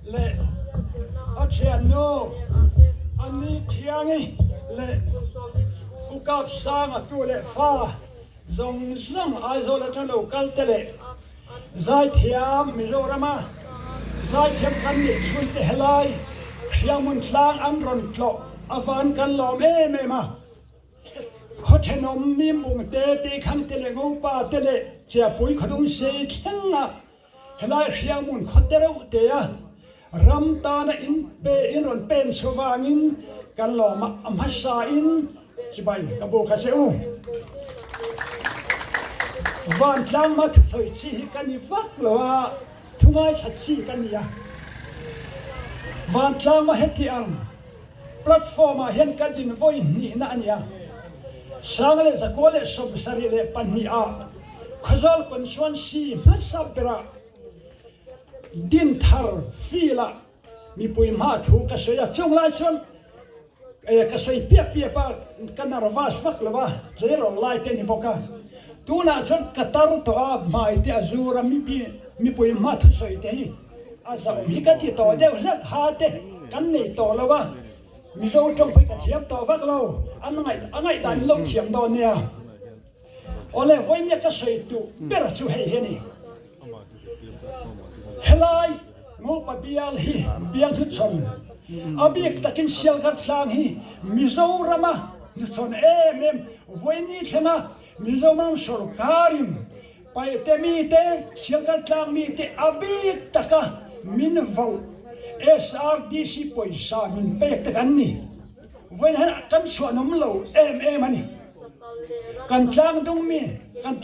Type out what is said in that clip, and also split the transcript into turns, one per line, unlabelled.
Leh a thiannu Anni Thiangi leh Pu Kapsanga tu leh fa zawng zawng Aizawl atang lo kal te leh Zaithiam Mizorama zaithiam kan nih chhun te helai Hriangmun tlang an rawn tlawh avan kan lawm em em a. Khaw thenawm Mimbung te, Teikhang te leh Ngopa te leh Chiapui Khawdungsei thlenga Helai Hriangmun khaw te reuh te a ram tana in pe in rawn pen chhuah vangin kan lawm a, a hmasa in chibai ka bu kha che u. Vantlang ma thusawi chi hi ka ni vak lo a, thu ngaithla chi ka ni a. Vantlang ma heti ang platform ah hian ka din vawi hnihna a ni a. Sang leh zakua leh 72 ah Khawzawl Constituency hmasa berah Dinthar field-ah mipui hma thu ka sawi a, chung lai chuan ka sawi piap piap a, ka nervous vak lo a, tleirawl lai te a ni bawk a. Tunah chuan ka tar tawh a, hmai te a zur a, mipui hma thusawi te hi a zauh hi ka ti tawh deuh hlek, ha te kan nei tawh lo a, Mizo tawng pawh hi ka thiam tawh vak lo, a ngaihdan in lo thiam dawn nia. Awle, vawinia ka sawi duh ber chu hei hi a ni. Helai Ngopa bial hi bial hnuchhawn, a bik takin Sialkhat tlang hi Mizorama hnuchhawn em em, vawiini thlenga Mizoram sorkarin Paihte mite, Sialkhat tlang mite a bik taka min voh SRDC pawisa min pek te kan ni. Vawiin hian kan chhuanawm lo em em a ni. Kan tlang dung mi, kan.